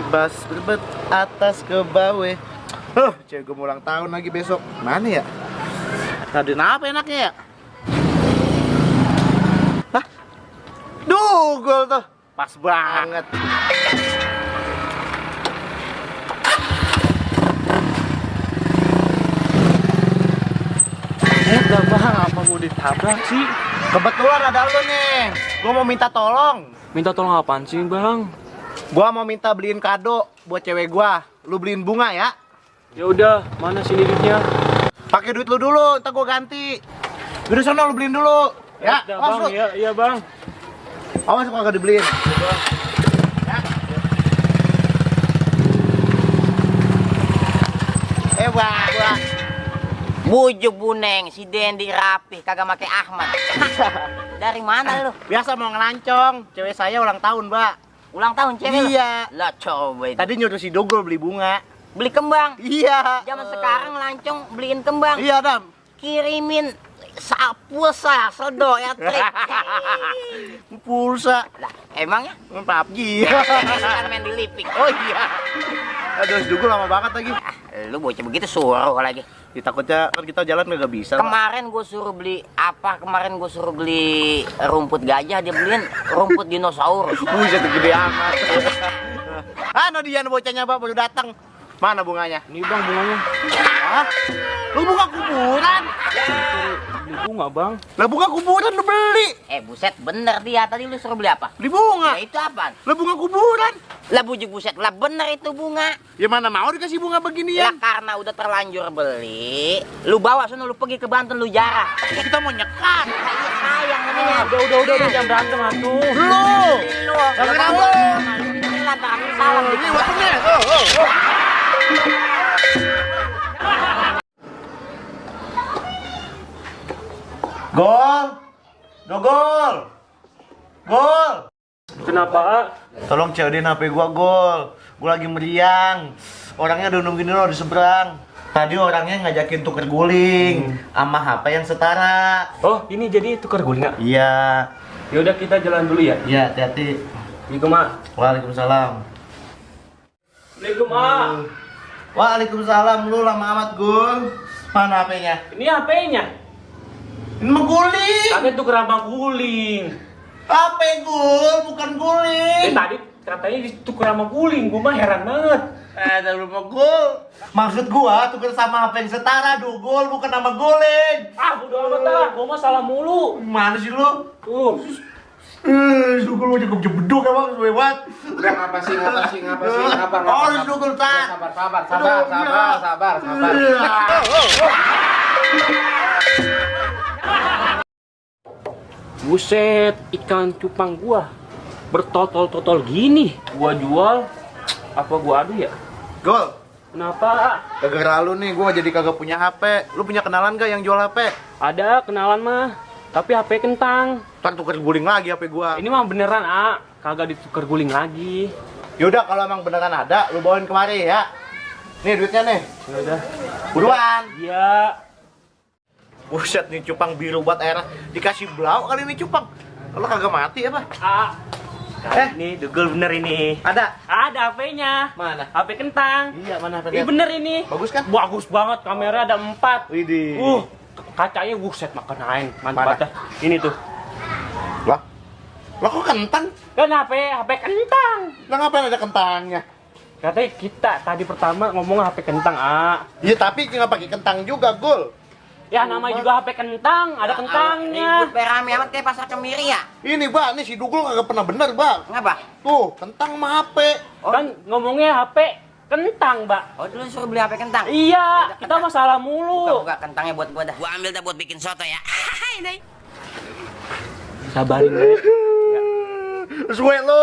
bebas berbet atas ke bawah. Cewek gue mau ulang tahun lagi besok. Mana ya? Ngadain apa enaknya ya? Hah? Dugol tuh. Pas banget. Udah bang, apa mau ditabrak sih? Kebetulan ada lu nih. Gue mau minta tolong. Minta tolong apaan sih bang? Gua mau minta beliin kado buat cewek gua. Lu beliin bunga ya. Ya udah, mana sini duitnya? Pakai duit lu dulu, ntar gua ganti. Udah sana lu beliin dulu. Ya, Udah, awas bang, lu. iya bang. Awas kalau gak dibeliin. Ya. Wah. Bujuk Buneng, si Dendi rapih, kagak make Ahmad. Dari mana lu? Biasa mau ngelancong. Cewek saya ulang tahun, Mbak. Ulang tahun cewek lu? Iya. Lah coba itu. Tadi nyuruh si Dogol beli bunga. Beli kembang. Iya. Zaman sekarang lancong beliin kembang. Iya, Dam. Kirimin pulsa, sedo ya trik. Pulsa. Lah, emangnya? PUBG. Kan main di Lipik. Oh iya. Aduh, si Dogol lama banget lagi. Lu bocah begitu suruh lagi. Ya, takutnya kan kita jalan nggak bisa. Kemarin gue suruh beli apa? Kemarin gue suruh beli rumput gajah, dia beliin rumput dinosaurus. Buset, gede amat. Ano dia bocahnya, Pak, baru datang. Mana bunganya? Ini bang bunganya. Hah? Lu bunga kuburan? Beli bunga bang. Lah bunga kuburan lu beli. Buset, bener dia. Tadi lu suruh beli apa? Beli bunga. Ya itu apaan? Lah bunga kuburan. Lah bujuk buset, lah bener itu bunga. Ya mana mau dikasih bunga Ya beginian? karena udah terlanjur beli, lu bawa sana, lu pergi ke Banten, lu jarah. Ya, kita mau nyekat. Iya sayang namanya. Udah jangan berantem atuh. Lu. Gara-gara lu. Ini lantaran salah. Ini waktunya. Oh. Gol. Dogol. Gol. Kenapa? A? Tolong COD-in HP gua, Gol. Gua lagi meriang. Orangnya udah nungguin lo di seberang. Tadi orangnya ngajakin tuker guling sama HP yang setara. Oh ini jadi tukar guling nggak? Iya. Ya udah kita jalan dulu ya. Iya, hati-hati. Assalamualaikum A. Waalaikumsalam. Assalamualaikum A. Waalaikumsalam. Lu lama amat, Gul. Mana HP-nya? Ini HP-nya. Ini mah guling. Kakek tukar sama guling. HP, Gul, bukan guling. Tadi katanya ditukar sama guling. Gua mah heran banget. Ada lupa Gul. Maksud gua tuker sama HP yang setara, Dugul, bukan nama guling. Bodo amat ah. Gua mah salah mulu. Gimana sih lu? Tuh. Dugul mau cukup jebeduk emang lewat. Udah ngapa sih? Oh, Dugul tak. Sabar. Buset, ikan cupang gua bertotol-totol gini. Gua jual apa gua adu ya? Gol, Kenapa? gara-gara lu nih gua jadi kagak punya HP. Lu punya kenalan gak yang jual HP? Ada kenalan mah, tapi HP kentang. Ntar tuker guling lagi HP gua. Ini mah beneran, A. Kagak ditukar guling lagi. Yaudah, kalau emang beneran ada, lu bawain kemari ya. Nih duitnya nih. Ya udah. Buruan. Iya. Buset nih cupang biru buat air. Dikasih blau kali ini cupang. Lu kagak mati apa? A. Ini dugul bener ini. Ada? Ada HP-nya. Mana? HP kentang. Iya, mana Ini bener ini. Bagus kan? Bagus banget, kamera ada 4. Widih. Kacanya buset makan ain. Mana? Mantap dah. Ini tuh. Lah kok kentang? Kan HP kentang. Lah ngapain ada kentangnya? Katanya kita tadi pertama ngomong HP kentang, A. Iya, tapi nggak pakai kentang juga, Gul. Ya namanya juga HP kentang, ada kentangnya. Ribut berame amat kayak pasar Kemiri ya. Ini, Bang, nih si Dugul kagak pernah bener, Bang. Ngapa? Tuh, kentang sama HP. Kan ngomongnya HP kentang, Mbak. Oh dulu suruh beli HP kentang. Iya, kita masalah mulu. Buka kentangnya buat gua dah. Gua ambil dah buat bikin soto ya. Ini. Sabarin deh. Suwe lo.